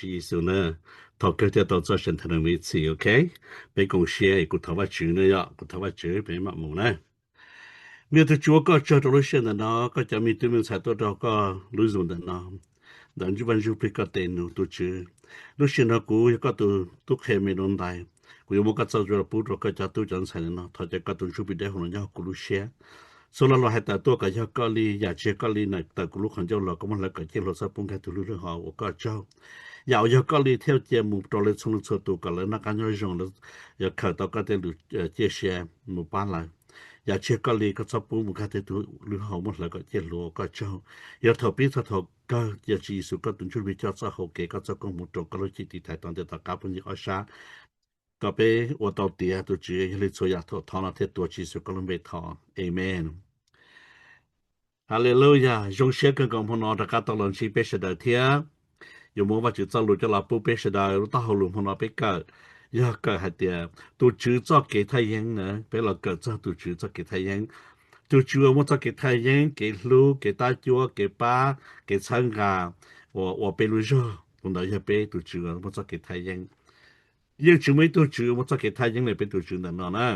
Tswv Yexus na. Thov kawg thiaj tau txoj sia ntawm no ib txhis, ok? Peb koom siab es kuv thov Vajtswv na yom, kuv thov Vajtswv peb mam mus na. Me tus Tswv ua koj tsaug rau lub sij hawm ntawm no, koj cov me tub me ntxhais tuaj rau koj lub zoo ntawm no, ntawm Vaj Ntsuj Plig koj tes nus tus Tswv. Lub sij hawm no kuv yog koj tus tub qhe me dua ntais, kuv yuav muab koj txoj sia pub rau koj cov tub cov ntxhais ntawm no, thov caw koj tus Ntsuj Plig dawb huv los nyob hauv kuv lub siab. Txhua lo lus hais tawm tuaj kom yog koj li, yam tsis yog koj li na tawm kuv lub qhov ncauj los koj muab hlawv kom ciaj hluas txhob pub nkag tus hlwb hauv, ua koj tsaug. Yam uas yog koj li thiaj cia mus rau lawv txhua leej txhua tus kom lawv noj qab nyob zoo, lawv yuav khaws tau koj tej lus ciaj sia mus pab lawv. Yam tsis yog koj li koj txhob pub mus nkag tej tus hlwb hauv, muab hlawv kom ciaj hluas, ua koj tsaug. Yog thaum pib txog thaum kawg cia Tswv Yexus koj tus Ntsuj Plig coj txoj hau kev koj txoj koob hmoov rau koj lub cim tiv thaiv tom ntej tom qab puag ncig ob sab, kom peb ua tau tiav tus Tswv, yog li txhua yam thaum thov no thiaj tuav Tswv Yexus koj lub npe thov, amen. Haleluya, zoo siab kawg nkaus hmo no rov qab tau los ntsib peb sawv daws thiab. Yuav muab Vajtswv txoj lus coj los pub peb sawv daws. Lub taub hau lus hmo no peb kawm yog kawm hais tias tus Tswv txoj kev thaj yeeb na, peb los kawm txog tus Tswv txoj kev thaj yeeb. Tus Tswv uas muaj txoj kev thaj yeeb, kev hlub, kev tab cuab, kev pab, kev txhawb nqa, uas ua peb lub zog, tus ntawd yog peb tus Tswv uas muaj txoj kev thaj yeeb. Yeej tsis muaj ib tug tswv muaj txoj kev thaj yeeb li peb tus Tswv ntawm no na.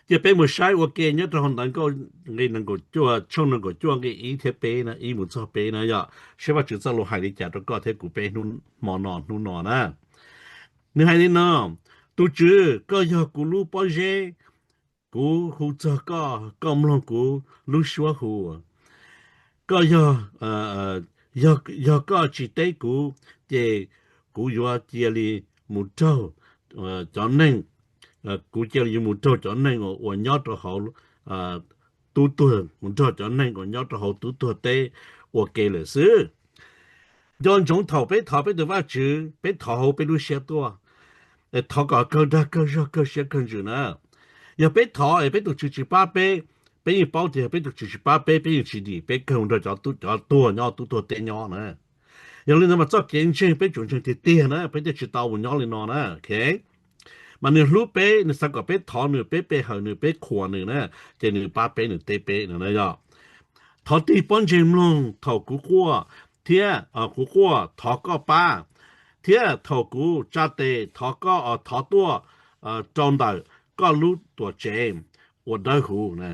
Ces peb mus saib ua ke nyob rau hauv ntawv Nkauj nqe nees nkaum cuaj, tshooj nees nkaum cuaj nqe ib thiab peb na, ib mus txog peb na yom, saib Vajtswv txoj lus hais li cas rau koj thiab kuv peb hnub hmo no hnub no na. Nws hais li no: Tus Tswv, koj yog kuv lub pob zeb, kuv hu txog koj, koj mloog kuv lub suab hu. Koj yog, yog, yog koj tsis teb kuv, ces kuv yuav cia li mus raug cov neeg, kuv cia li yuav mus raug cov neeg uas nyob rau hauv tub tuag, mus nrog cov neeg uas nyob rau hauv tub tuag teb ua ke lawm xwb. Nco ntsoov thaum peb thov peb tus Vajtswv, peb thov hauv peb lub siab tuaj, thov kom kawg dag kawg zog kawg siab kawg ntsws na. Yog peb thov es peb tus Tswv tsis pab peb, peb yeej paub tias yog peb tus Tswv tsis pab peb, peb yeej tsis dim peb kawg mus nrog cov, cov tuag nyob tub tuag teb nyob na. Yog li ntawd mas txoj kev ntseeg peb tsum ntseeg tiag tiag na, peb thiaj tsis tau mus nyob li no na. Mas nws hlub peb, nws xav kom peb thov nws, peb pe hawm nws, peb qhuas nws na, ces nws pab peb, nws teb peb no na yom. Thov tig pob ntseg mloog thaum kuv quaj, thiab kuv quaj thov koj pab, thiab thaum kuv tsa tes thov koj, thov tuaj rau ntawm koj lub tuam tsev uas dawb huv na.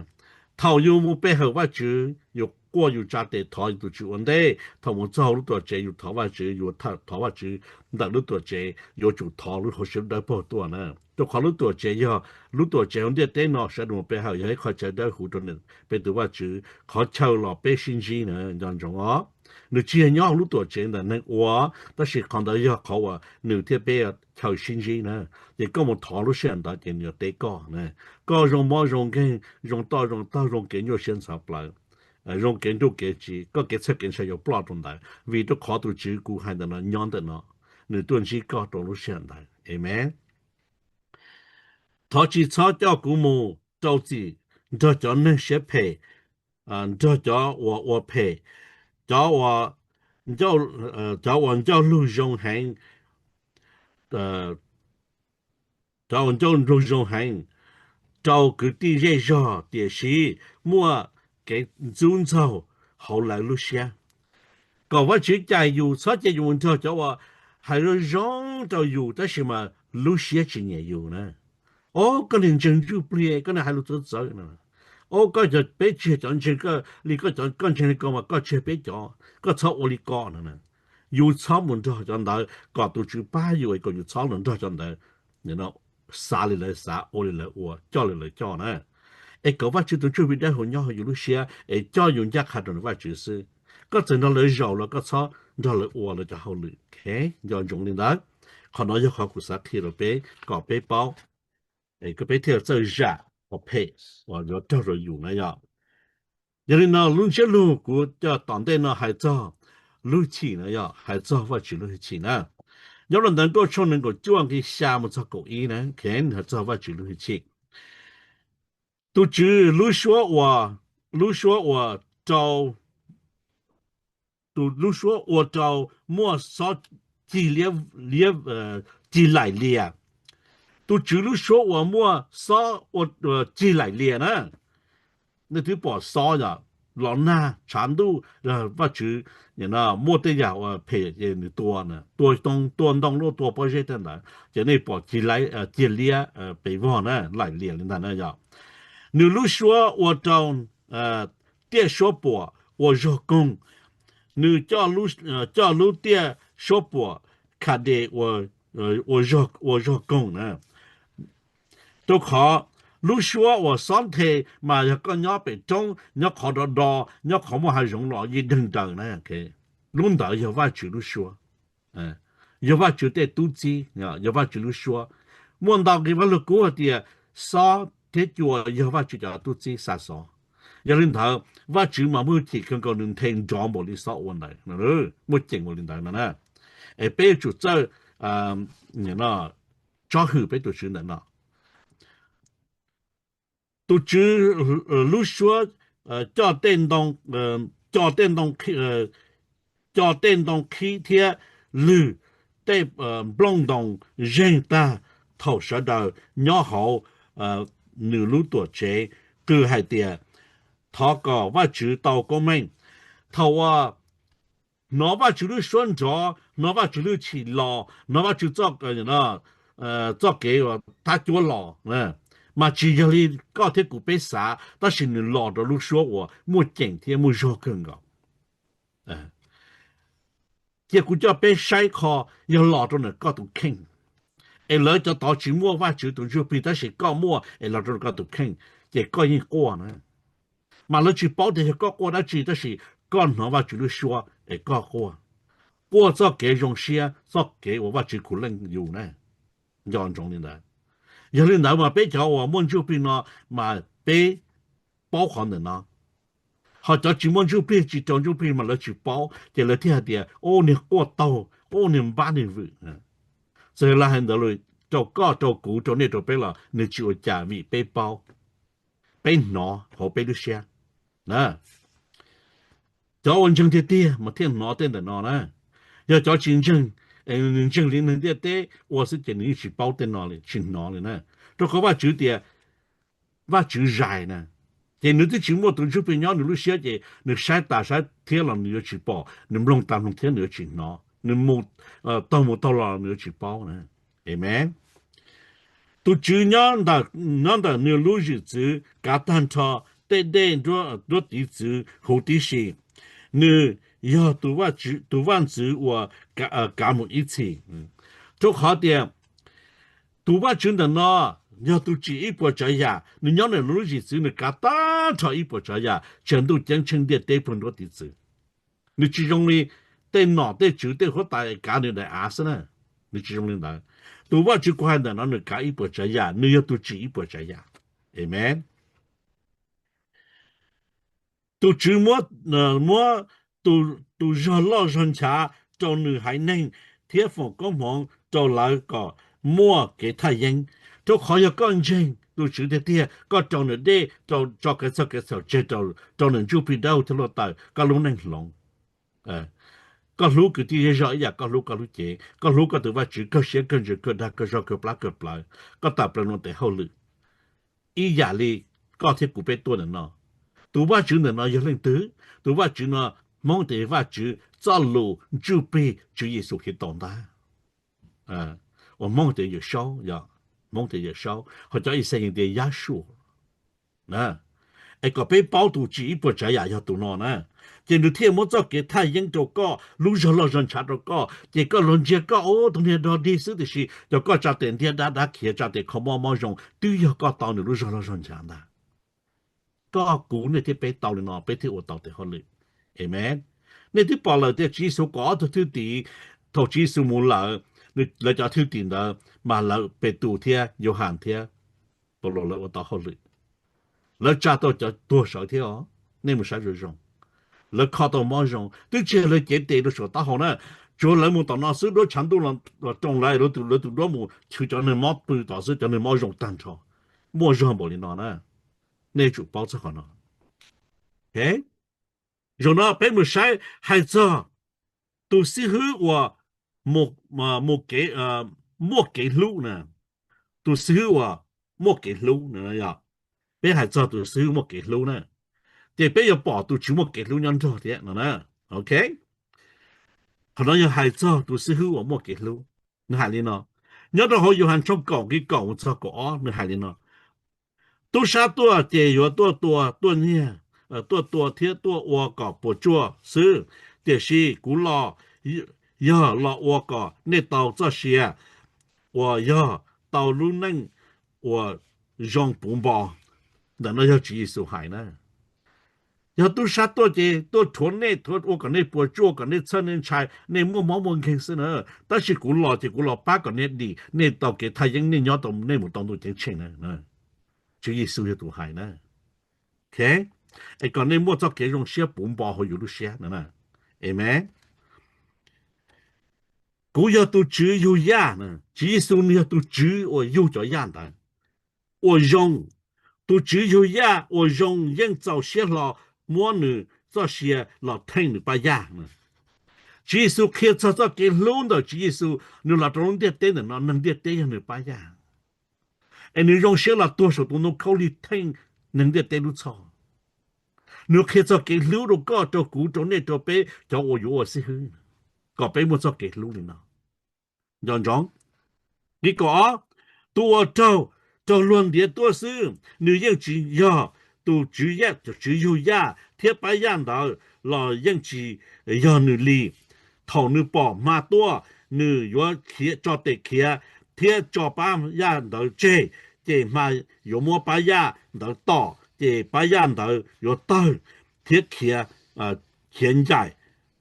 Thaum yus mus pe hawm Vajtswv, yus quaj yus tsa tes thov yus tus Tswv ua ntej, thaum mus txog hauv lub tuam tsev yus thov Vajtswv, yus thov Vajtswv ntawm lub tuam tsev, yuav tsum thov lub hauv siab dawb paug tuaj na. Rau qhov lub tuam tsev yog lub tuam tsev hauv ntiaj teb no sawv daws mus pe hawm yog ib qho chaw dawb huv rau peb tus Vajtswv, qhov chaw los peb sib ntsib na, nco ntsoov os. Nws tsis yog nyob hauv lub tuam tsev ntawm neeg ua, tab sis qhov ntawd yog qhov uas nws thiab peb chaw sib ntsib na. Ces koj mus thov lub sij hawm ntawd ces nws yuav teb koj na. Koj zoo mob zoo nkeeg, zoo toj zoo taug, zoo kev nyuaj siab ntxhov plawv, zoo kev nruj kev tsiv, koj kev txhawj kev ntshai yuav ploj rau ntawd, vim rau qhov tus Tswv kuv hais ntawm no nyob ntawm no, nws tuaj ntsib koj rau lub sij hawm ntawd. Amen. Thov tsis txhob coj kuv mus rau txim nrog cov neeg siab phem, nrog cov uas ua phem, cov uas, cov uas ncauj lug zoo heev, cov uas ncauj lug zoo heev rau kwv tij zej zog, tiam sis muaj kev ntxub ntxaug hauv lawv lub siab. Kom Vajtswv cais yus, txhob cia yus mus nrog cov uas hais zoo zoo rau yus tab sis mas lub siab tsis nyiam yus na. Ob, koj niag ntseeg ntsuj plig, koj niag hais lus txawv txawv no. Ob, koj cov, peb tsis yog cov ntseeg li koj, koj ntseeg li ko mas koj tsis yog peb cov, koj txhob ua li ko no. Yus txhob mus nrog cov ntawd, kom tus Tswv pab yus es kom yus txhob mus nrog cov ntawd xav li lawv xav, ua li lawv ua, coj li lawv coj na. Es kom Vajtswv tus Ntsuj Plig Dawb Huv nyob hauv yus lub siab es coj yus ncaj qha rau nws Vajtswv xwb. Koj txawm nrog lawv zaum los koj txhob nrog lawv ua lawv cov hauj lwm. Nco ntsoov li ntawd. Qhov no yog qhov kuv xav qhia rau peb kom peb paub, es kom peb thiaj txawj zam qhov phem uas yuav raug rau yus na yom. Yog li no lub ntsiab lus kuv coj tom ntej no hais txog lub hwj chim na yom, hais txog Vajtswv lub hwj chim na. Nyob rau ntawv Nkauj tshooj nees nkaum cuaj nqe xya mus txog kaum ib na, hais txog Vajtswv lub hwj chim. Tus Tswv lub suab uas, lub suab uas rau, tus lub suab ua rau muaj xob cig liab, liab, cig laim lias. Tus Tswv lub suab uas muaj xob ua, cig laim lias na. Nej twb pom xob yom, los nag tshav ntuj, Vajtswv muaj tej yam uas phem ces nws tua, tua ntoo, tua ntoo luj, tua pob zeb tej ntawd, ces nej pom cig liab pes vog na, laim liam li ntag na yog. Nws lub suab ua rau tiaj suab puam ua zog koog, nws coj lub tiaj suab puam Khades ua zog koog na. Rau qhov lub suab uas xob nthe mas yog koj nyob pem roob, nyob qhov do do, nyob qhov muaj hav zoov los yeej deeg daws na. Lub ntawd yog Vajtswv lub suab, yog Vajtswv tej tub txib, yog Vajtswv lub suab. Muaj ntau nqe Vaj Lug Kub hais tias xob thiab cua yog Vajtswv cov tub txib xa xov. Yog li ntawd Vajtswv mas muaj hwj chim kawg nkaus nws nthe nrov npaum li xob ua ntawd, muaj ceem npaum li ntawd no na. Es peb yuav tsum txawj tsob hwm peb tus Tswv ntawm no. Tus Tswv lub suab coj tej ntoo, coj tej ntoo, coj tej ntoo qhib thiab lwg tej nplooj ntoos zeeg tag thaum sawv daws nyob hauv nws lub tuam tsev qw hais tias, thov kom Vajtswv tau koob meej. Thaum uas hnov Vajtswv lub suab nrov, hnov Vajtswv lub hwj chim los, hnov Vajtswv txoj kev thab cuab los, mas tsis yog li koj thiab kuv peb xav, tab sis nws los rau lub suab uas muaj ceem thiab muaj zog kawg nkaus. Cia kuv coj peb saib qho yog los rau ntawm koj tus kheej. Es lawv cov tod tsis muaj Vajtswv tus ntsuj plig tab sis koj muaj es los rau koj tus kheej, ces koj yeej quaj na. Mas lawv tsis paub tias yog koj quaj dab tsi, tab sis koj hnov Vajtswv lub suab es koj quaj. Quaj txoj kev zoo siab, txoj kev uas Vajtswv khuv leej yus na. Nco ntsoov li ntawd. Yog li ntawd mas peb cov uas muaj ntsuj plig no mas peb paub qhov ntawm no. Ho cov tsis muaj ntsuj plig, tsis raug ntsuj plig mas lawv tsis paub, ces lawv thiaj hais tias, ub, niag quaj taug, ub, niag npab niag vwm. Txawm lawv hais ntawd los rau koj, rau kuv, rau nej, rau peb los nws tsis ua cas vim peb paub, peb hnov hauv peb lub siab. Cov uas ntseeg tiag tiag mas thiaj hnov tej ntawm no na. Yog cov tsis ntseeg, nws ntseeg li neeg ntiaj teb ua xwb ces nws yeej tsis paub tej no li, tsis hnov li na. Rau qhov Vajtswv tias Vajtswv zais na, ces nws twb tsis muaj tus ntsuj plig nyob nws lub siab ces nws saib tas saib thiab los nws yuav tsis pom, nws mloog tas mloog thiab nws yuav tsis hnov, nws mus taug mus taug los nws yuav tsis paub na. Amen. Tus Tswv nyob ntawm nws lub zwm txwv kav tag nrho tej dej nruab tiv txwv huv tib si. Nws yog tus vaj ntxwv uas kav mus ib txhis. Rau qhov tias tus Vajtswv ntawm no yog tus tsim ib puas tsav yam, nws nyob ntawm nws lub zwm txwv nws kav tag nrho ib puas tsav yam, tshav ntuj ceeb tsheej ntiaj teb puag nruab tiv txwv. Nws tsis zoo li tej nom tej tswv tej huab tais kav nws daim av xwb na. Nws tsis zoo li ntawd. Tus Vajtswv kuv hais ntawm no nws kav ib puas tsav yam, nws yog tus tsim ib puas tsav yam. Amen. Tus Tswv muab tus zog loj zog nchav rau nws haiv neeg thiab foom koob hmoov rau lawv kom muaj kev thaj yeeb. Rau qhov yog koj ntseeg tus Tswv tiag tiag, koj rau nws dej, rau tso kev txhaum kev txhaum tseg, rau nws ntsuj plig dawb huv thiab luaj taws, koj lub neej hloov. Koj hlub kwv tij zej zog ib yam koj hlub koj lub cev, koj hlub koj tus Vajtswv kawg siab kawg ntsws kawg dag kawg zog kawg plab kawg plawv, koj tawm plaws nuav tes hauj lwm ib yam li koj thiab kuv peb tuaj ntawm no. Tus Vajtswv ntawm no yog leej twg? Tus Vajtswv no, Hmoob tias yog Vajtswv txoj lus ntsuj plig Tswv Yexus Khetos ntag. Uas Hmoob tias Yawm Saub, Hmoob tias Yawm Saub, ho cov Ixayees tias Yahshua. Es kom peb paub tus tsim ib puas tsav yam yog tus no na. Ces nws thiaj muab txoj kev thaj yeeb rau koj, lub zog loj zog ntshav rau koj, ces koj luag ntsia koj ua tus niag dog dig xwb, tiam sis cov koj tsa tes ntiab dab dab khiav, tsa tes kho mob mob zoo, twb yog koj tau nws lub zog loj zog ntshav ntag. Koj kuv nej thiab peb tau li no peb thiaj ua tau tes hauj lwm. Amen. Nej twb pom lawm tias Tswv Yexus kom ob tug thwj tim, thaum Tswv Yexus mus lawm, lawv cov thwj tim ntawd mas lawv Petus thiab Yauhas thiab Paulus lawv ua tau hauj lwm. Lawv tsa tau cov tuag sawv thiab os. Nej mus saib zoo zoo. Lawv kho tau mob zoo, twb tsis yog lawv cev tes rau saum taub hau na. Tsuav lawv mus tom no xwb, duab tshav ntuj los roos lawv, lawv tus duab mus chwv cov neeg mob pw tod xwb, cov neeg mob zoo tag nrho. Muaj zog npaum li no na. Nej yuav tsum paub txog qhov no. Zaum no peb mus saib hais txog tus xib hwb uas muaj kev hlub na. Tus xib hwb uas muaj kev hlub na. Peb hais txog tus xib hwb muaj kev hlub na. ces peb yuav pom tus Tswv muaj kev hlub nyob nrog thiab no na. Ok, qhov no yog hais txog tus xib hwb uas muaj kev hlub. Nws hais li no, nyob rau hauv Yauhas tshooj kaum nqe kaum mus txog kaum ob, nws hais li no: Tub sab tuaj ces yuav tuaj tua, tuaj nyiag, tuaj tua thiab tuaj ua kom puas tsuaj xwb, tiam sis kuv los yog los ua kom nej tau txoj sia uas yog tau lub neej uas zoo puv npo. Ntawm no yog Tswv Yexus hais na. Yog tub sab tuaj ces tuaj rhuav nej, rhuav ua kom nej puas tsuaj, kom nej txhawj nej ntshai, nej muaj mob muaj nkeeg xwb na. Tab sis kuv los ces kuv los pab kom nej dim, nej tau kev thaj yeeb, nej nyob tau, nej mus tau ntuj ceeb tsheej na. Tswv Yexus yog tus hais na. Es kom nej muaj txoj kev zoo siab puv npo hauv yus lub siab no. Amees. Kuv yog tus tswv yug yaj. Tswv Yexus nws yog tus tswv uas yug cov yaj ntawd uas zoo. Tus tswv yug yaj uas zoo yeej txaus siab hlo muab nws txoj sia los theej nws pab yaj. Tswv Yexus qhia txog txoj kev hlub ntawm Tswv Yexus nws los rau lub ntiaj teb ntawm no, neeg ntiaj teb yog nws pab yaj. Es nws zoo siab los tuag saum tus ntoo khaub lig theej neeg ntiaj teb lub txhoj. Nws qhia txog kev hlub rau koj, rau kuv, rau nej, rau peb cov uas yuav ua xib hwb, kom peb muaj txoj kev hlub li no. Nco ntsoov, nqe kaum ob, tus uas raug, raug luag ntiav tuaj xwb, nws yeej tsis yog tus tswv yaj, tswv yug yaj, thiab pab yaj ntawd los yeej tsis yog nws li. Thaum nws pom hma tuaj, nws yuav tso tes khiav thiab tso pab yaj ntawd tseg, ces hma yuav muab pab yaj ntawd tom, ces pab yaj ntawd yuav tawg thiab khiav, khiav ncaim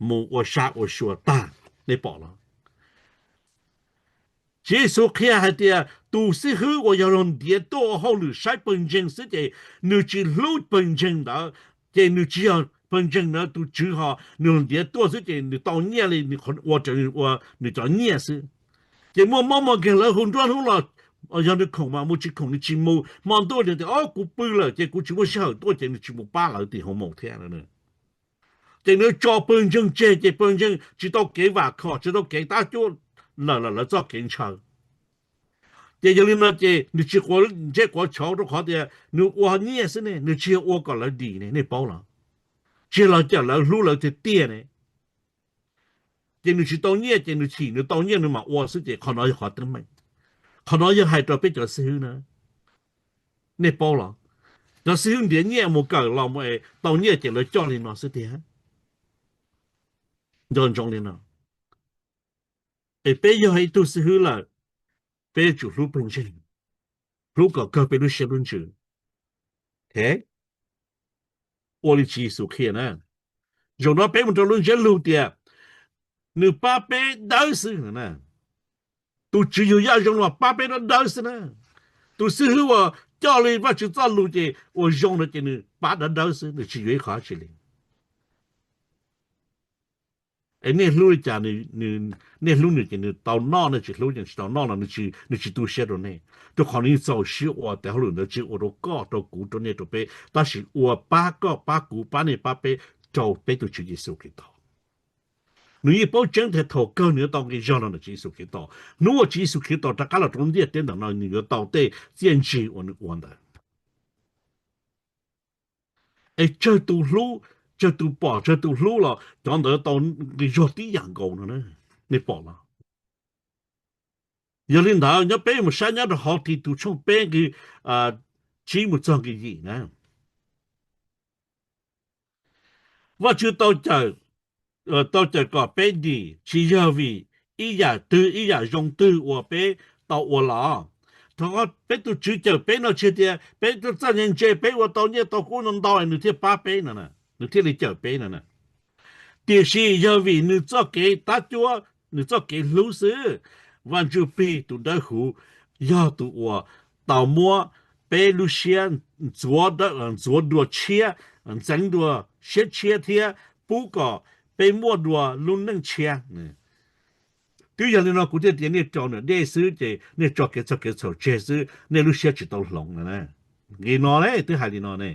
mus ua sab ua sua tag. Nej pom los? Tswv Yexus qhia hais tias tus xib hwb uas yog luag ntiav tuaj ua hauj lwm saib pawg ntseeg xwb ces nws tsis hlub pawg ntseeg ntawd, ces nws tsis yog pawg ntseeg ntawd tus tswv, ho nws luag ntiav tuaj xwb ces nws tau nyiaj li nws ua raws ua nws cov nyiaj xwb. Ces muaj mob muaj nkeeg lawv hu nruab hnub los yog nws khoom mas mus, tsis khoom nws tsis mus. Hmo ntuj nws tias, o, kuv pw lawm ces kuv tsis muaj sij hawm tuaj, ces nws tsis mus pab lawv tim hoo maum thiab. Ces nws tso pawg ntseeg tseg ces pawg ntseeg tsis tau kev vam khom, tsis tau kev tab cuab lawm, lawv txoj kev ntshaw. Ces yog li no ces nws tsis quav ntsej quav tshauv rau qhov tias nws ua nyiaj xwb ne, nws tsis yog ua kom lawv dim ne, nej paub los? Tsis yog los cawm lawv, hlub lawv tiag tiag ne. Ces nws tsis tau nyiaj ces nws chim, nws tau nyiaj nws mam ua xwb, ces qhov no yog qhov teeb meem. Qhov no yog hais rau peb cov xib hwb na. Nej paub los? Cov xib hwb ntiav nyiaj mus kawm los mus es tau nyiaj ces lawv coj li no xwb tiag. Nco ntsoov li no, es peb yog ib tug xib hwb lawm, peb yuav tsum hlub pawg ntseeg, hlub kom kawg peb lub siab lub ntsws. Ua li Tswv Yexus qhia na. Zaum no peb mus rau lub ntsiab lus tias nws pab peb dawb xwb na. Tus tswv yug yaj zoo los pab peb dawb dawb xwb na. Tus xib hwb uas coj li Vajtswv txoj lus ces ua zoo no ces nws pab dawb dawb xwb, nws tsis yuav ib qho dab tsi li. Es nej hlub li cas, nej hlub nws ces nws tau noj, nej tsis hlub ces nws tsis tau noj no nws tsis tu siab rau nej, rau qhov nws yeej txaus siab ua tes hauj lwm ntawd tsis ua rau koj, rau kuv, rau nej, rau peb, tab sis ua pab koj, pab kuv, pab nej, pab peb, rau peb tus Tswv Yexus Khetos. Nws yeej paub tseeb tias thaum kawg nws yuav tau nqi zog los ntawm Tswv Yexus Khetos. Hnub uas Tswv Yexus Khetos rov qab los rau lub ntiaj teb ntawm no nws yuav tau tej txiaj ntsig uas nws ua ntawd. Es tsawg tus hlub, tsawg tus pom, tsawg tus hlub los cov ntawd tau nqi zog tib yam nkaus no, nej pom los? Yog li ntawd nyob peb mus saib nyob rau hauv Titus tshooj peb nqi tsib mus txog nqi yim na. Vajtswv tau cawm, tau cawm kom peb dim tsis yog vim ib yam twg ib yam zoo twg uas peb tau ua los. Thaum peb tus Tswv cawm peb no tsis tias peb txawj ntse ntse peb ua tau nyiaj tau kub ntau ntau nws thiaj pab peb no, nws thiaj li cawm peb no. Tiam sis yog vim nws txoj kev tab cuab, nws txoj kev hlub xwb. Vaj Ntsuj Plig tus dawb huv yog tus uas tau muab peb lub siab ntxuav, ntxuav dua tshiab, ntxeev dua siab tshiab thiab pub kom peb muaj dua lub neej tshiab. Twb yog li no kuv thiaj tias nej rau nws dej xwb ces nej tso kev txhaum kev txhaum tseg xwb, nej lub siab tsis tau hloov no. Nqi no ne twb hais li no ne.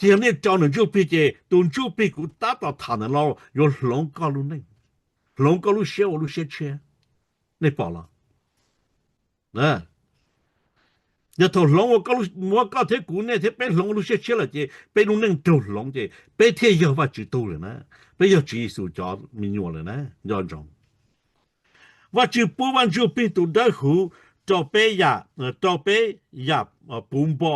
Ces yog nej rau nws Ntsuj Plig ces tus Ntsuj Plig kuv tab tom tham ntawm no yuav hloov koj lub neej, hloov koj lub siab ua lub siab tshiab. Nej pom los? Yog thaum hloov ua koj, muab koj thiab kuv, nej thiab peb hloov ua lub siab tshiab lawm ces peb lub neej raug hloov ces peb thiaj yog Vajtswv tug lawm na, peb yog Tswv Yexus cov me nyuam lawm na, nco ntsoov. Vajtswv pub Vaj Ntsuj Plig tus Dawbhuv rau peb yam, rau peb yam puv npo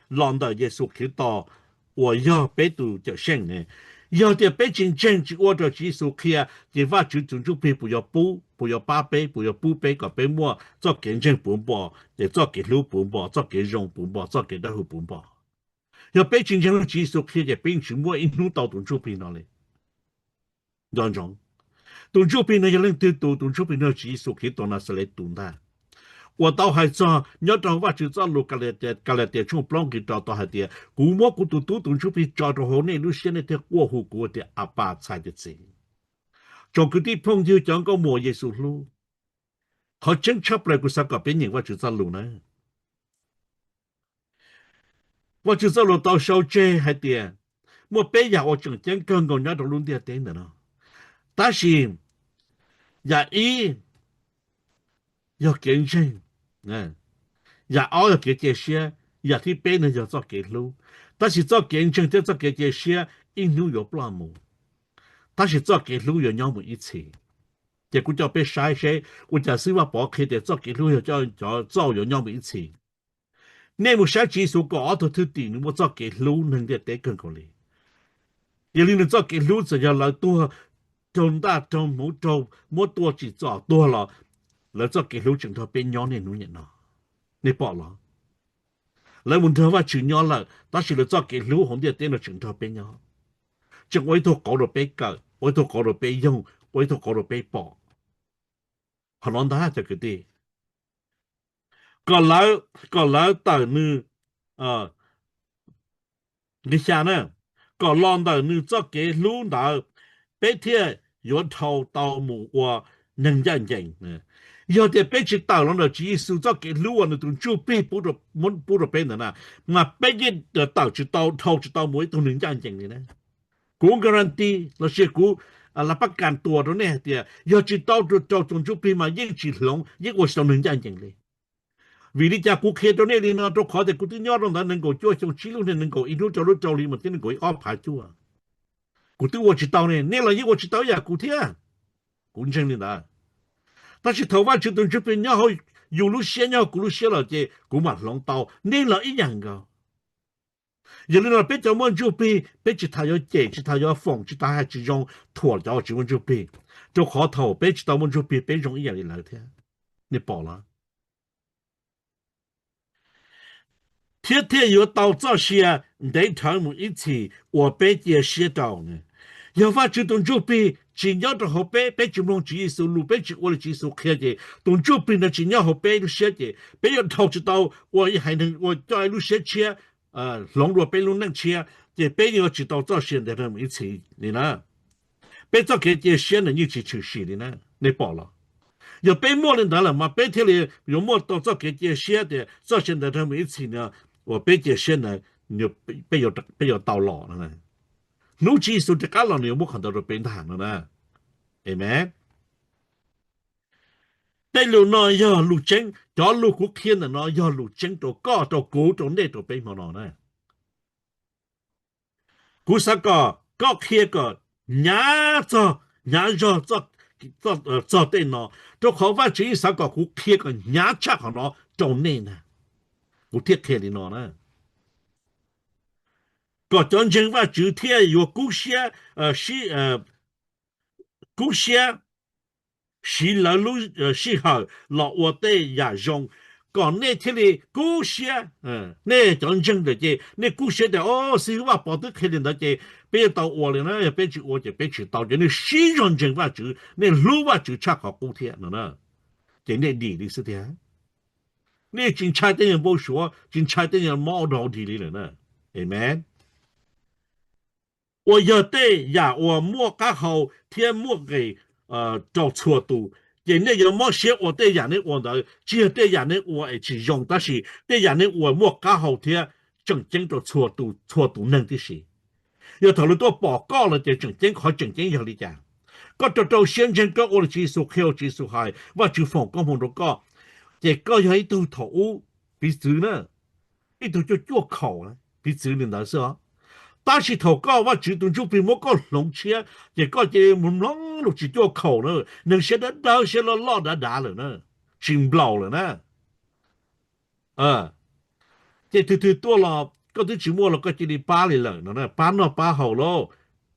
los ntawm Yexus Khetos uas yog peb tus Cawm Seej ne. Yog tias peb tsis ntseeg tsis ua raws Tswv Yexus qhia ces Vajtswv tus Ntsuj Plig puas yuav pub, puas yuav pab peb, puas yuav pub peb kom peb muaj txoj kev ntseeg puv npo, ces txoj kev hlub puv npo, txoj kev zoo puv npo, txoj kev dawb huv puv npo? Yog peb tsis ntseeg li Tswv Yexus qhia ces peb yeej tsis muaj ib hnub tau tus Ntsuj Plig no li. Nco ntsoov, tus Ntsuj Plig no yog leej twg tus? Tus Ntsuj Plig no yog Tswv Yexus Khetos Naxales tus ntag, uas tau hais txog nyob rau Vajtswv txoj lus Kalatias tshooj plaub nqe rau tau hais tias, kuv muab kuv tus tub tus Ntsuj Plig tso rau hauv nej lub siab, nej thiaj quaj hu kuv tias Apas, txhais tias txiv. Tsoom kwv tij phooj ywg cov nkauj muam Yexus hlub, qhov tseeb tshaj plaws kuv xav kom peb nyeem Vajtswv txoj lus na. Vajtswv txoj lus tau sau tseg hais tias muaj peb yam uas tseem ceeb kawg nkaus nyob rau lub ntiaj teb ntawm no. Tab sis yam ib yog kev ntseeg, yam ob yog kev cia siab, yam thib peb no yog txoj kev hlub. Tab sis txoj kev ntseeg thiab txoj kev cia siab ib hnub yuav ploj mus, tab sis txoj kev hlub yuav nyob mus ib txhis. Ces kuv coj peb saib seb ua cas xib hwb Vaj Pov qhia tias txoj kev hlub yog cov txoj yuav nyob mus ib txhis. Nej mus saib Tswv Yexus kaum ob tug thwj tim, nws muaj txoj kev hlub neeg ntiaj teb kawg nkaus li. Yog li nws txoj kev hlub txawm yog lawv tuag, raug ntaj raug hmuv raug muab tua tsim txom tuag los, lawv txoj kev hlub tseem nrog peb nyob niaj hnub niam no. Nej pom los? Lawv mus nrog Vajtswv nyob lawm, tab sis lawv txoj kev hlub hauv ntiaj teb no tseem nrog peb nyob, tseem ua ib tug qauv rau peb kawm, ua ib tug qauv rau peb yoog, ua ib tug qauv rau peb pom. Qhov no ntag cov kwv tij, kom lawv, kom lawv tawm nws, nqe xya na, kom los ntawm nws txoj kev hlub ntawd, peb thiaj yuav dhau tau mus ua neeg ncaj ncees. Yog tias peb tsis tawm los ntawm Tswv Yexus txoj kev hlub uas nws tus Ntsuj Plig pub rau peb ntawd na, mas peb yeej tawm tsis tau, dhau tsis tau mus ib tug neeg ncaj ncees li na. Kuv guarantee los sis kuv la pab kas tuas rau nej hais tias yog tsis tau rau tus Ntsuj Plig mas yeej tsis hloov, yeej ua tsis tau neeg ncaj ncees li. Vim li cas kuv qhia rau nej li no? Rau qhov tias kuv twb nyob rau ntawd nees nkaum cuaj xyoo, tsib lub hlis, nees nkaum ib hnub rau lub rau hli mas thiab nees nkaum ib ob phav cuaj. Kuv twb ua tsis tau ne, nej los yeej ua tsis tau ib yam kuv thiab. Kuv ntseeg li ntawd. Tab sis thaum Vajtswv tus Ntsuj Plig nyob hauv yus lub siab, nyob hauv kuv lub siab lawm ces kuv mam hloov tau, nej los ib yam nkaus. Yog li no peb cov muaj Ntsuj Plig, peb tsis tas yuav cem, tsis tas yuav foom, tsis tas hais tsis zoo thuam cov uas tsis muaj Ntsuj Plig, rau qhov thaum peb tsis tau muaj Ntsuj Plig peb zoo ib yam li lawv thiab. Nej pom los? Thiab thiaj yuav tau txoj sia ntev dhawv mus ib txhis uas peb cia siab rau. Yog Vajtswv tus Ntsuj Plig tsis nyob rau hauv peb, peb tsis mloog Tswv Yexus lus, peb tsis ua li Tswv Yexus qhia ces tus Ntsuj Plig ntawd tsis nyob hauv peb lub siab ces peb yuav dhau tsis tau ua ib haiv neeg uas coj ib lub siab tshiab, hloov dua peb lub neej tshiab, ces peb yuav tsis tau txoj sia ntev dhawv mus ib txhis li na. Peb txoj kev cia siab ntawd yeej tsis tshwm sim li na, nej pom los? Yog peb muaj li ntawd lawm mas peb thiaj li yuav muaj tau txoj kev cia siab tias txoj sia ntev dhawv mus ib txhis no uas peb cia siab ntawd peb yuav tau los no. Hnub Tswv Yexus rov qab los nws yuav muab qhov ntawd rau peb ntag no na. Amen. Tej lus no yog lus tseeb, cov lus kuv qhia ntawm no yog lus tseeb rau koj, rau kuv, rau nej, rau peb hmo no na. Kuv xav kom koj qhia kom hnyav txog, hnyav zog txog tej no, rau qhov Vajtswv yeej xav kom kuv qhia kom hnyav tshaj qhov no rau nej na. Kuv thiaj qhia li no na, kom cov ntseeg Vajtswv thiaj yuav kub siab, kub siab siv lawv lub sij hawm los ua tej yam zoo, kom nej thiaj li kub siab. Nej cov ntseeg lawm ces nej kub siab tias, o, xib hwb Vaj Pov twb qhia li ntawd ces peb yuav tau ua li na, yog peb tsis ua ces peb tsis tau. Ces nej siv zog ntseeg Vajtswv, nej hlub Vajtswv tshaj qhov qub thiab no, ces nej dim li xwb tiag. Nej tsis ntshai tej nyuag npau suav, tsis ntshai tej nyuag mob ua dog dig li lawm na. Amen. Uas yog tej yam uas muaj qab hau thiab muaj nqis rau txhua tus, ces nej yuav mob siab ua tej yam nej ua ntawd tsis yog tej yam nej ua es tsis zoo, tab sis tej yam nej ua muaj qab hau thiab tseem ceeb rau txhua tus neeg tib si. Yog thaum lawv tuaj pom koj lawm ces tseem ceeb, qhov tseem ceeb yog li cas? Koj rau rau siab ntseeg, koj ua li Tswv Yexus qhia, Tswv Yexus hais, Vajtswv foom koob hmoov rau koj, ces koj yog ib tug thaum ub piv txwv na, ib tug cuaj cuaj khaum, piv txwv li ntawd xwb os. Tab sis thaum koj Vajtswv tus Ntsuj Plig muab koj hloov tshiab ces koj cia li mus mloog lus tsis cuaj khaum na, neeg siab dawb dawb siab loj loj dav dav lawm na, tsis nplaum lawm na. Ces twg twg tuaj los koj twb tsis muaj los koj cia li pab li lawm no, pab noj pab haus lauj,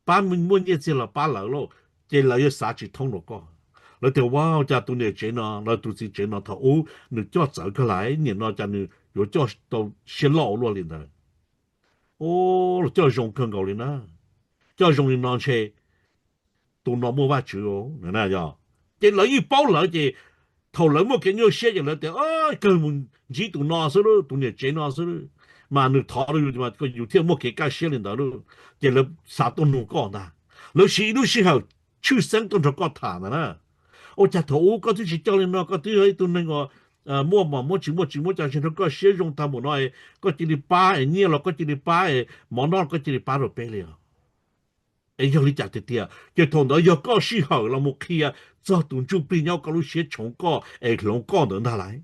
pab muaj nyiaj txiag los pab lawv lauj, ces lawv yuav xav tsis thoob rau koj. Lawv tias, Ua cas tus niam tsev no los tus txiv tsev no thaum ub nws coj txawv kawg lawm, nim no cas nws yuav coj tau siab loj ua luaj li ntawd? Los coj zoo kawg nkaus li na. Coj zoo li no ntshe tus no muaj Vajtswv yog. Ces lawv yeej paub lawv ces thaum lawv muaj kev nyuaj siab ces lawv tias, Kawg mus ntsib tus no xwb lauj, tus niam tsev no xwb lauj, mas nws thov rau yus mas yus thiaj muaj kev kaj siab li ntawd lauj. Ces lawv xav tuaj nug koj ntag, lawv siv ib lub sij hawm tshwj xeeb tuaj nrog koj tham ntag na. Ua cas thaum ub koj twb tsis coj li no, koj twb yog ib tug neeg uas muaj mas muab tsis muaj tsis muab, cas nrog koj siab zoo tag npaum no, koj cia li pab es nyiaj los koj cia li pab es mov noj los koj cia li pab rau peb li os? Es yog li cas tiag tiag? Ces thaum ntawd yog koj sij hawm los mus qhia txog tus Ntsuj Plig nyob koj lub siab tshoov koj es hloov koj ntawd ntag lauj.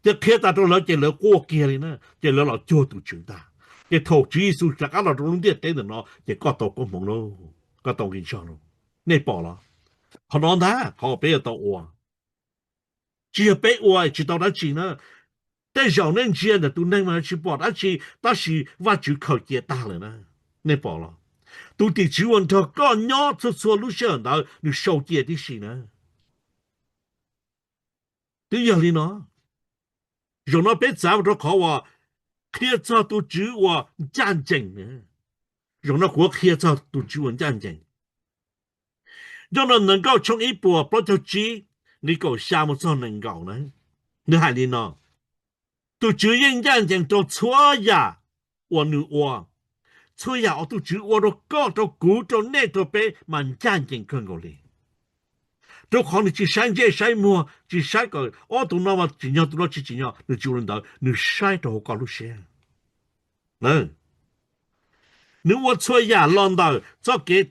Ces qhia tas rau lawv ces lawv quaj kiag li na, ces lawv los cuag tus Tswv ntag. Ces thaum Tswv Yexus rov qab los rau lub ntiaj teb ntawm no ces koj tau koob hmoov lauj, koj tau nqi zog lauj. Nej pom los? Qhov no ntag qhov peb yuav tau ua. Tsis yog peb ua tsis tau dab tsi na. Tej zaum nej ntsia ntawm tus neeg mas tsis pom dab tsi, tab sis Vajtswv khaws cia tag lawm na. Nej pom los? Tus tim tswv uas nrog koj nyob txhua txhua lub sij hawm ntawd nws sau cia tib si na. Twb yog li no, zaum no peb txav mus rau qhov uas qhia txog tus Tswv uas ncaj ncees. Zaum no kuv qhia txog tus Tswv uas ncaj ncees. Nyob no Ntawv Nkauj tshooj ib puas plaub caug tsib, nqi kaum xya mus txog nees nkaum na, nws hais li no: Tus Tswv yeej ncaj ncees rau txhua yam uas nws ua. Txhua yam uas tus Tswv ua rau koj, rau kuv, rau nej, rau peb mas ncaj ncees kawg nkaus li. Rau qhov nws tsis saib ntsej saib muag, tsis saib kom ob tus no mas tsim nyog tus no tsis tsim nyog, nws tsis ua li ntawd, nws saib rau hauv koj lub siab. Nws ua txhua yam los ntawm txoj kev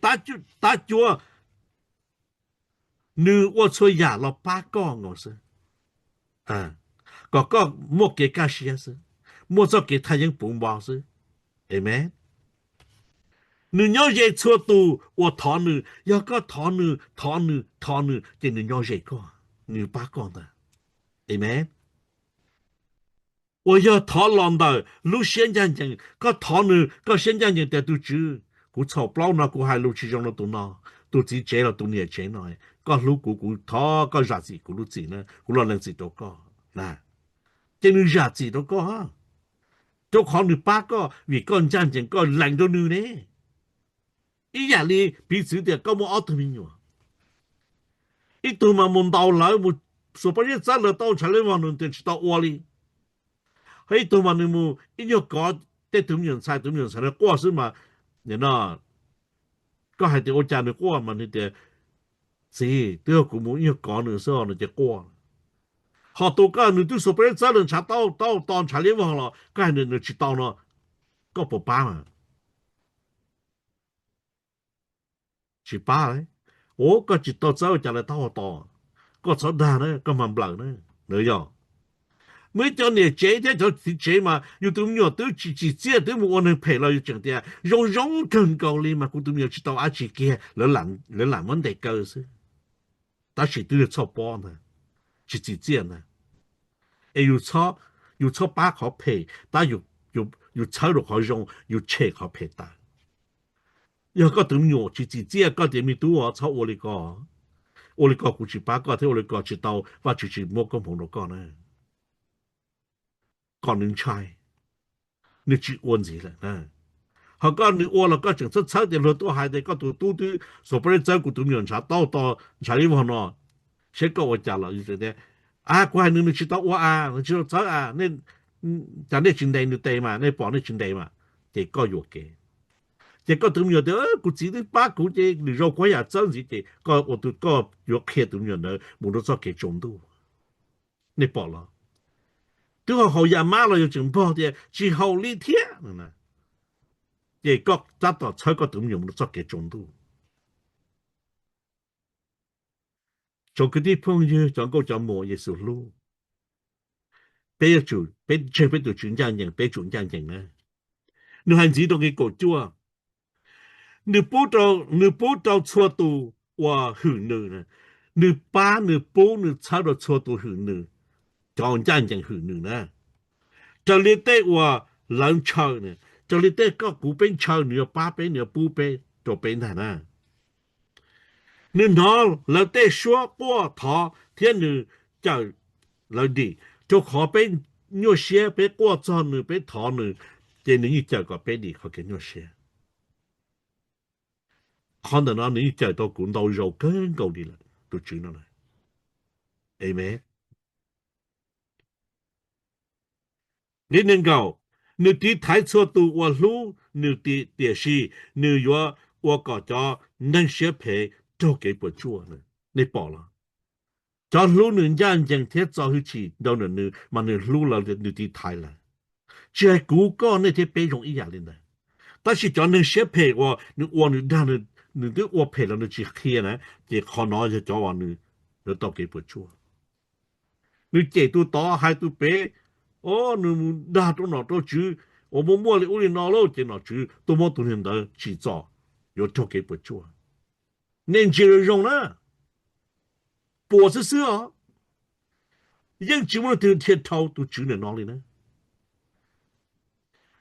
tab cuab, nws ua txhua yam los pab koj nkaus xwb, kom koj muaj kev kaj siab xwb, muaj txoj kev thaj yeeb puv npo xwb. Amees. Nws nyob ze txhua tus uas thov nws, yog koj thov nws, thov nws, thov nws ces nws nyob ze koj, nws pab koj ntag. Amees. Uas yog thov los ntawm lub siab ncaj ncees, koj thov nws koj siab ncaj ncees tias, Tus Tswv, kuv txhaum plaub no, kuv hais lus tsis zoo rau tus no, tus txiv tsev los tus niam tsev no, koj hlub kuv, kuv thov koj zam txim kuv lub txim na, kuv los lees txim rau koj. Ces nws zam txim rau koj, rau qhov nws pab koj vim koj ncaj ncees koj lees rau nws ne. Ib yam li piv txwv tias koj muaj ob tug me nyuam, ib tug mas mus ntaus lawv, mus xuas pob zeb txawb lawv tau ntshav li vog nws tias tsis tau ua li. Ho ib tug mas nws mus ib nyuag kov tej tus me nyuam ntxhais, tus me nyuam ntxhais no quaj xwb mas, nim no koj hais tias ua cas nws quaj mas nws tias, Txiv, twb yog kuv mus ib nyuag kov nws xwb nws ces quaj. Ho tus koj nws twb xuas pob zeb txawb lawv ntshav tau tau to ntshav li vog los koj hais nws tsis tau no, koj puas pab mas? Tsis pab. Ua koj tsis tau txawb ua cas lawv taub hau to? Koj txhob dag na, koj mag nplawm na. Yog muaj ib cov niam tsev thiab cov txiv tsev mas yus tus me nyuam twb tsis tsim txiaj twb mus ua neeg phem los yus tseem tias zoo zoo kawg nkaus li mas kuv tus me nyuam tsis tau dab tsi kiag, lawv lam muab ntes kaw xwb. Tab sis twb yog txhoj pob ntag, tsis tsim txiaj ntag. Es yus txhob pab qhov phem tab yus txhawb rau qhov zoo, yus tshem qhov phem tawm. Yog koj tus me nyuam tsis tsim txiaj koj tias, Me tub, txhob ua li ko, ua li ko kuv tsis pab koj thiab ua li ko tsis tau, Vajtswv tsis muab koob hmoov rau koj na. Kom nws ntshai, nws tsis ua ntxiv lawm. Ho koj nws ua los koj tseem txhawb txhawb tias luag tuaj hais tias koj tus tub twb xuas pob zeb txawb kuv tus me nyuam ntshav tau to ntshav li vog no, seb koj ua cas los tias, A, kuv hais nws, nws tsis tau ua a, nws tsis tau txawb a, cas nej tsis ntes nws tes mas, nej pom nej tsis ntes mas, ces koj yuam kev. Ces koj tus me nyuam tias, Kuv txiv twb pab kuv ces lwm zaus kuv yam txawb ntxiv, ces koj ua tus koj yuav qhia tus me nyuam ntawd mus rau txoj kev tsaus ntuj. Nej pom los? Twb ho haus yam mab los yus tseem npog tias tsis haus li thiab. Ces koj tab tom txhawb koj tus me nyuam mus rau txoj kev tsaus ntuj. Tsoom kwv tij phooj ywg, cov nkauj cov muam Yexus hlub, peb yuav tsum, peb ntseeg peb tus Tswv ncaj ncees, peb tsum ncaj ncees na. Nws hais ntxiv rau nqe kaum cuaj, nws pub rau, nws pub rau txhua tus uas hwm nws, nws pab nws pub nws txhawb rau txhua tus hwm nws, cov ncaj ncees hwm nws na. Raws li tej uas lawv ntshaw, raws li tej koj kuv peb ntshaw nws yuav pab peb, nws yuav pub peb rau peb ntag na. Nws hnov lawv tej suab quaj thov thiab nws cawm lawv dim, rau qhov peb nyuaj siab, peb quaj txog nws, peb thov nws, ces nws yeej cawm kom peb dim qhov kev nyuaj siab. Qhov ntawm no nws yeej cawm tau kuv ntau zaus kawg nkaus li lawm, tus Tswv no na. Amen. Nqe nees nkaum, nws tiv thaiv txhua tus uas hlub nws, tiam sis nws yuav ua kom cov neeg siab phem raug kev puas tsuaj. Nej pom los? Cov hlub nws ncaj ncees thiab txo hwj chim rau ntawm nws, mas nws hlub lawv, nws tiv thaiv lawv. Tsis hais kuv, koj, nej thiab peb zoo ib yam li ntawd. Tab sis cov neeg siab phem uas nws ua nws dag, nws twb ua phem los nws tsis qhia na, ces qhov no yog cov uas nws yuav tau kev puas tsuaj. Nws cem tus tod hais tus pem, o, nws mus dag rau nom rau tswv uas muaj muaj li ub li no lauj, ces nom tswv tuaj muab tus neeg ntawd tsim txom, yuav raug kev puas tsuaj. Nej ntsia zoo zoo na, puas xwb xwb os. Yeej tsis muaj leej twg dhia dhau tus Tswv ntawm no li na.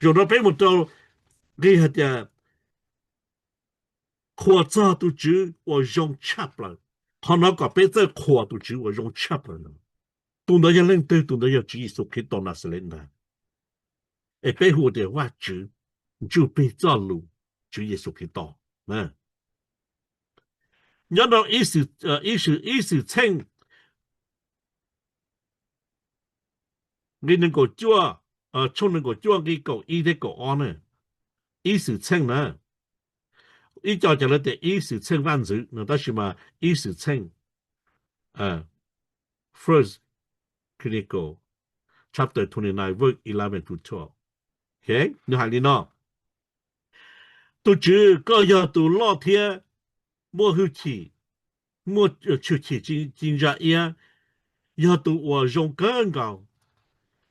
Zaum no peb mus rau nqe hais tias qhuas txog tus Tswv uas zoo tshaj plaws. Qhov no kom peb txawj qhuas tus Tswv uas zoo tshaj plaws no. Tus ntawd yog leej twg? Tus ntawd yog Tswv Yexus Khetos Naxales ntag, es peb hu tias Vajtswv, Ntsuj Plig Txoj Lus, Tswv Yexus Khetos. Nyob rau ib Xwm, ib Xwm Txheej, nqe nees nkaum cuaj, tshooj nees nkaum cuaj nqe kaum ib thiab kaum ob na, ib Xwm Txheej na, ib co cas lawv tias ib Xwm Txheej Vaj Ntxwv no, tab sis mas ib Xwm Txheej, First Chronicle chapter twenty nine verse eleven to twelve. Nws hais li no: Tus Tswv, koj yog tus loj thiab muaj hwj chim, muaj hwj chim ci ntsa iab, yog tus uas zoo kawg nkaus.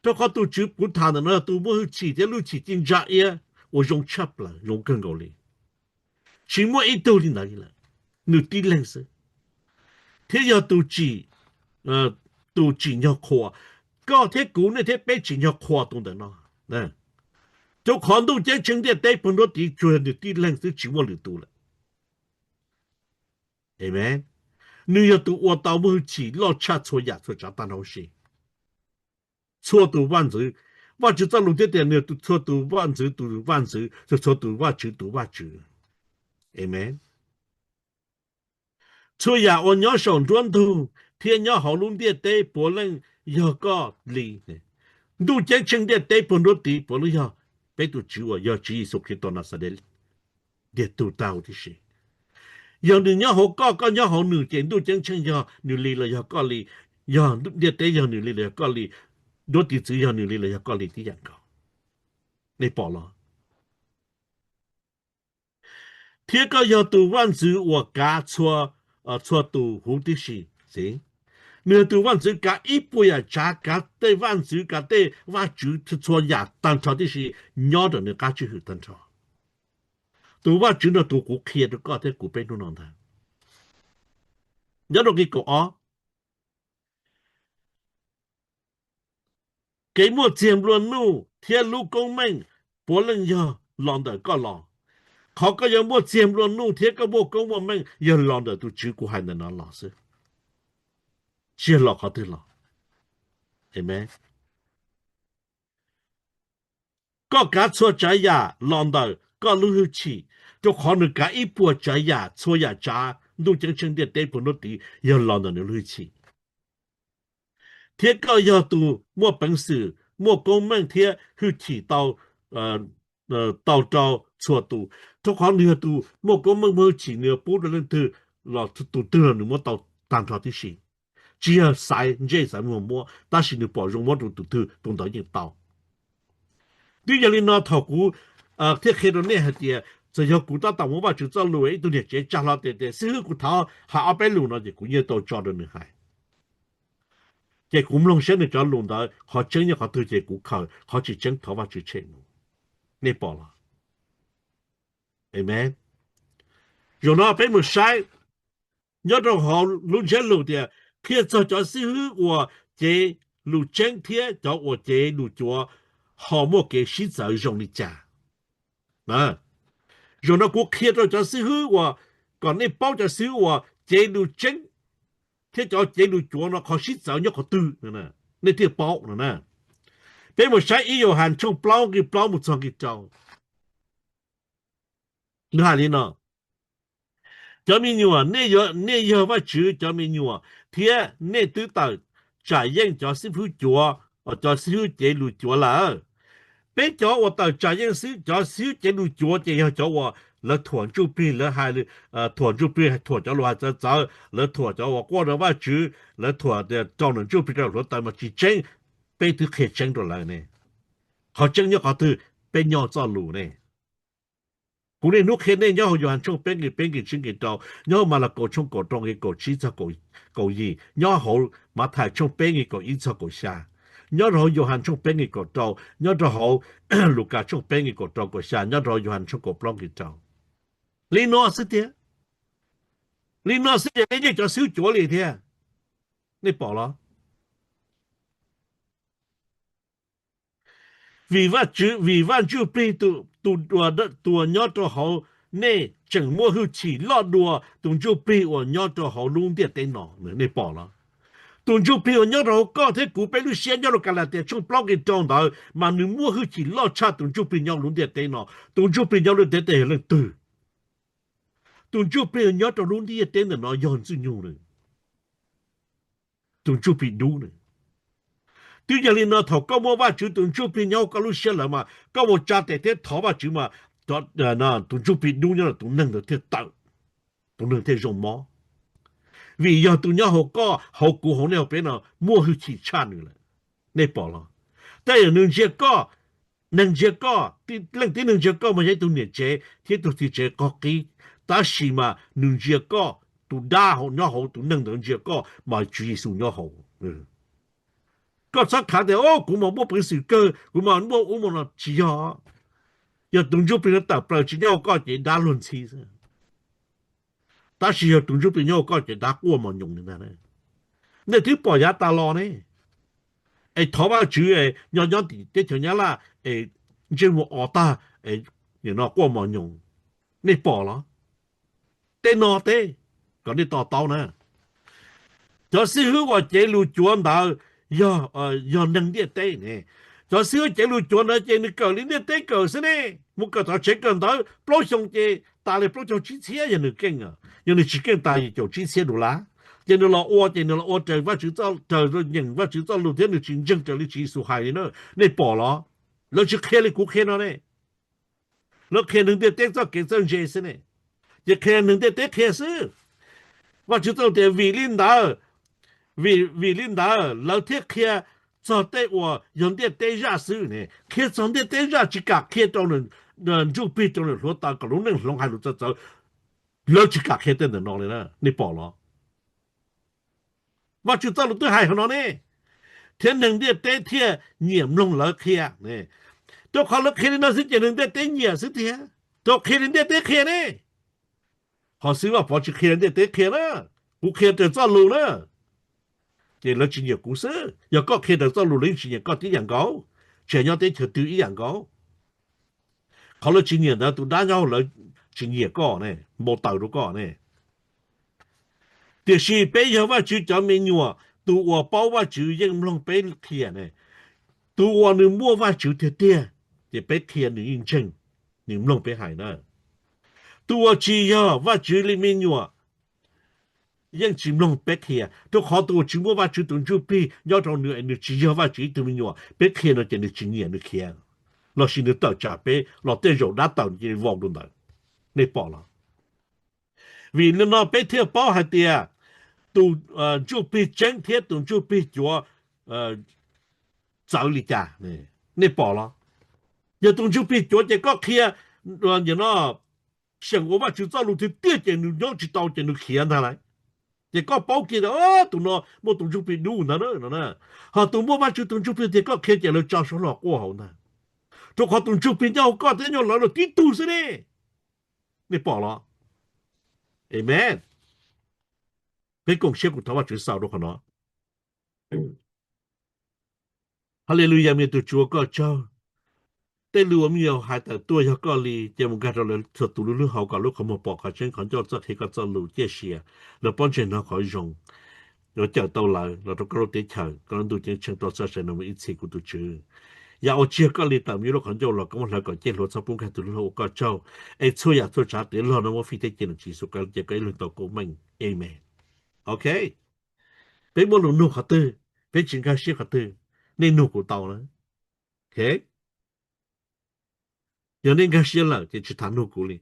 Rau qhov tus Tswv kuv tham ntawm no yog tus muaj hwj chim thiab lub hwj chim ci ntsa iab uas zoo tshaj plaws, zoo kawg nkaus li. Tsis muaj ib tug li ntawd li lawm, nws tib leeg xwb. Thiab yog tus tsim, tus tsim nyog qhuas. Koj thiab kuv, nej thiab peb tsim nyog qhuas tus ntawm no. Rau qhov ntuj ceeb tsheej ntiaj teb puag nruab tid tsuas yog nws tib leeg xwb, tsis muaj lwm tus lawm. Amen. Nws yog tus ua tau muaj hwj chim loj tshaj txhua yam txhua tsav tag nrho huv si. Txhua tus vaj ntxwv, Vajtswv txoj lus thiab tias nws yog txhua tus vaj ntxwv tus Vaj Ntxwv, txhua tus Vajtswv tus Vajtswv. Amen. Txhua yam uas nyob saum nruab ntug thiab nyob hauv lub ntiaj teb puav leej yog koj li. Ntuj ceeb tsheej ntiaj teb puag nruab tid puav leej yog peb tus Tswv uas yog Tswv Yexus Khetos Naxales tiag tug tau tib si. Yog nws nyob hauv koj, koj nyob hauv nws, ces ntuj ceeb tsheej yog nws li los yog koj li, yog ntiaj teb yog nws li los yog koj li, nruab tiv txwv yog nws li los yog koj li tib yam nkaus. Nej pom los? Thiab koj yog tus vaj ntxwv uas kav txhua tus huv tib si. Nws yog tus vaj ntxwv kav ib puas yam tsav, kav tej vaj ntxwv, kav tej vaj tswv, txhua yam tag nrho tib si nyob rau nws qab tswj hwm tag nrho. Tus vaj tswv no tus kuv qhia rau koj thiab kuv peb hnub no ntag. Nyob rau nqe kaum ob, kev muaj txiag nplua nuj thiab lub koob meej puav leej yog los ntawm koj los. Qhov koj yuav muaj txiag nplua nuj thiab koj muaj koob muaj meej yog los ntawm tus Tswv kuv hais ntawm no los xwb, tsis yog los qhov twg los. Amen. Koj kav txhua tsav yam los ntawm koj lub hwj chim, rau qhov nws kav ib puas tsav yam, txhua yam tsav ntuj ceeb tsheej ntiaj teb puag nruab tid yog los ntawm nws lub hwj chim. Thiab koj yog tus muaj peev xwm, muaj koob meej thiab hwj chim tau, tau rau txhua tus, rau qhov nws yog tus muaj koob meej muaj hwj chim, nws yuav pub rau leej twg los tus twg los nws muab tau tag nrho tib si. Tsis yog xaiv ntsej xaiv muag muab, tab sis nws pom zoo muab rau tus twg tus ntawd yeej tau. Twb yog li no thaum kuv thiaj qhia rau nej hais tias txawm yog kuv tab tom muab Vajtswv txoj lus, ib tug niam tsev tsa hlo tias, tias xib hwb kuv thov hais ob peb lus no ces kuv yeej tau tso rau nws hais. Ces kuv mloog saib nws cov lus ntawd qhov tseeb nyob qhov twg ces kuv khaws, qhov tsis tseeb thov Vajtswv tshem mus. Nej pom los? Amen. Zaum no peb mus saib nyob rau hauv lub ntsiab lus tias qhia txog cov xib hwb uas cev lus tseeb thiab cov uas cev lus cuav ho muaj kev sib txawv zoo li cas. Zaum no kuv qhia rau cov xib hwb uas, kom nej paub cov xib hwb uas cev lus tseeb thiab cov cev lus cuav no qhov sib txawv nyob qhov twg, nej thiaj paub no na. Peb mus saib ib Yauhas tshooj plaub nqe plaub mus txog nqe rau. Nws hais li no: Cov me nyuam, nej yog Vajtswv cov me nyuam, thiab nej twb tawm tsam yeej cov xib hwb cuav, cov xib hwb cev lus cuav lawm. Peb cov uas tawm tsam yeej xwb, cov xib hwb cev lus cuav ces yog cov uas lawv thuam ntsuj plig, lawv hais, thuam ntsuj plig, thuam cov lus hais txawv txawv, lawv thuam cov uas quaj rau Vajtswv, lawv thuam tias rau ntawm ntsuj plig rau hluav taws mas tsis tseeb. Peb twb qhia tseeb rau lawv ne. Qhov tseeb nyob qhov twg? Peb nyob Txojlus ne. Kuv niaj hnub qhia nej nyob hauv Yauhas tshooj peb nqe peb nqe tsib nqe rau, nyob hauv Malakaus tshooj kaum rau nqe kaum tsib txog kaum yim, nyob hauv Mathais tshooj peb nqe kaum ib txog kaum xya, nyob rau hauv Yauhas tshooj peb nqe kaum rau, nyob rau hauv Lukas tshooj peb nqe kaum rau kaum xya, nyob rau hauv Yauhas tshooj kaum plaub nqe rau. Li no xwb tiag. Li no xwb ces nej yeej cov xib hwb cuav li thiab. Nej pom los? Vim Vajtswv, vim Vaj Ntsuj Plig tus, tus uas nyob rau hauv nej tseem muaj hwj chim loj dua tus ntsuj plig uas nyob rau hauv lub ntiaj teb no. Nej pom los? Tus ntsuj plig uas nyob rau hauv koj thiab kuv peb lub siab nyob rau Kalatias tshooj plaub nqe rau ntawd mas nws muaj hwj chim loj tshaj tus ntsuj plig nyob hauv lub ntiaj teb no. Tus ntsuj plig nyob lub ntiaj teb yog leej twg? Tus ntsuj plig nyob rau lub ntiaj teb ntawm no yog Ntxwg Nyoog na, tus ntsuj plig dub na. Twb yog li no thaum koj muaj Vajtswv tus ntsuj plig nyob hauv koj lub siab lawm mas koj mus tsa tes thiab thov Vajtswv mas tus ntsuj plig dub nyob tus neeg ntawd thiaj tawm, tus neeg thiaj zoo mob. Vim yog tus nyob hauv koj, hauv kuv, hauv nej, hauv peb no muaj hwj chim tshaj nws lawm. Nej pom los? Tej zaum nws ntsia koj, neeg ntsia koj, leej tib neeg ntsia koj mas yog ib tug niam tsev thiab ib tug txiv tsev qog qib, tab sis mas nws ntsia koj, tus dab nyob hauv tus neeg ntawd ntsia koj mas Tswv Yexus nyob hauv. Koj txhob khav tias kuv mas muaj peev xwm kawg, kuv mas muaj ub muaj no, tsis yog. Yog tus ntsuj plig no tawm plaws tsis nyob hauv koj ces dab luag ntxhi xwb. Tab sis yog tus ntsuj plig nyob hauv koj ces dab quaj mos nyoos li ntag. Nej twb pom yav tas los ne, es thov Vajtswv nyob nyob tim teb chaws Nyab Laj es ntsej muag o tag, no quaj mos nyoos. Nej pom los? Tej no teb, kom nej to taub na. Cov xib hwb uas cev lus cuav ntawd yog, yog neeg ntiaj teb ne. Cov xib hwb cev lus cuav ntawd ces nws kawm li ntiaj teb kawm xwb ne, mus kawm tom tsev kawm ntawv plaub xyoo ces tas li plaub caug tsib txhiab yog nws keej. Yog nws tsis keej tas yim caum tsib txhiab dollar, ces nws los ua, ces nws los ua raws Vajtswv, raws nyeem Vajtswv txoj lus thiab nws tsis ntseeg raws li Tswv Yexus hais li na. Nej pom los? Lawv tsis qhia li kuv qhia no ne. Lawv qhia neeg ntiaj teb txoj kev txawj ntse xwb ne, ces qhia neeg ntiaj teb qhia xwb. Vajtswv txoj lus tias vim li ntawd, vim, vim li ntawd lawv thiaj qhia txog tej uas yog ntiaj teb zaj xwb ne, qhia txog ntiaj teb zaj tsis kam qhia rau ntsuj plig rau nws hluav taws kom lub neej hloov hais lus txawv txawv. Lawv tsis kam qhia tej ntawm no li na, nej pom los? Vajtswv txoj lus twb hais hauv no ne, thiab neeg ntiaj teb thiaj nyiam mloog lawv qhia. Rau qhov lawv qhia li no xwb ces neeg ntiaj teb nyiam xwb tiag, rau qhia li ntiaj teb qhia ne. Ho xib hwb Vaj Pov tsis qhia li ntiaj teb qhia na, kuv qhia raws txoj lus na, ces lawv tsis nyiam kuv xwb. Yog koj qhia raws txoj lus lawv yeej tsis nyiam koj tib yam nkaus, tsis hais nyob teb chaws twg ib yam nkaus. Qhov lawv tsis nyiam ntawd tus dab nyob hauv lawv tsis nyiam koj ne, npau taws rau koj ne. Tiam sis peb yog Vajtswv cov me nyuam, tus uas paub Vajtswv yeej mloog peb qhia ne. Tus uas nws muaj Vajtswv tiag tiag, ces peb qhia nws yeej ntseeg, nws mloog peb hais na. Tus uas tsis yog Vajtswv li me nyuam yeej tsis mloog peb qhia, rau qhov tus uas tsis muaj Vajtswv tus Ntsuj Plig nyob rau nws es nws tsis yog Vajtswv ib tug me nyuam, peb qhia no ces nws tsis nyiam nws khiav, lossis nws tawm tsam peb los tej zaum dab tawm nws cia li vau rau ntawd. Nej pom los? Vim li no peb thiaj paub hais tias tus Ntsuj Plig tseeb thiab tus Ntsuj Plig cuav txawv li cas. Nej pom los? Yog tus Ntsuj Plig cuav ces koj qhia, no, seem ua Vajtswv txoj lus tiag tiag ces nws nyob tsis tau ces nws khiav ntag lauj. Ces koj paub kiag tias tus no muaj tus ntsuj plig dub ntawd no na. Ho tus muaj Vajtswv tus ntsuj plig tiag koj qhia ces lawv tso suab hlo quaj hauv ntag. Rau qhov tus ntsuj plig nyob hauv koj thiab nyob hauv lawv los tib tug xwb ne. Nej pom los? Amen. Peb koom siab kuv thov Vajtswv xaus rau qhov no. Haleluyas, me tus Tswv ua koj tsaug. Tej lus uas me nyuam hais tawm tuaj yog koj li, ces mus nkag rau lawv txhua tus lub hlwb hauv kom lub qhov muag pom qhov tseeb, qhov ncauj txawj qhia koj txoj lus ciaj sia. Lawv paub ntseeg hnov qhov zoo, yuav cawm tau lawv los rau koj lub teb chaws, koj lub ntuj ceeb tsheej tuaj txog sawv daws mus ib txhis kuv tus Tswv. Yam uas tsis yog koj li tawm me nyuam lub qhov ncauj los koj muab hlawv kom ciaj hluav txhob pub nkag tus hlwb hauv, ua koj tsaug. Es txhua yam txhua tsav tiav log no muab fij thiab cia nws Tswv Yexus Khetos ces koj ib leeg tau koob meej. Amen. Ok. Peb muaj lus nug qhov twg, peb tsis nkag siab qhov twg, nej nug kuv tau na. Ok. Yog nej nkag siab lawm ces tsis tas nug kuv li.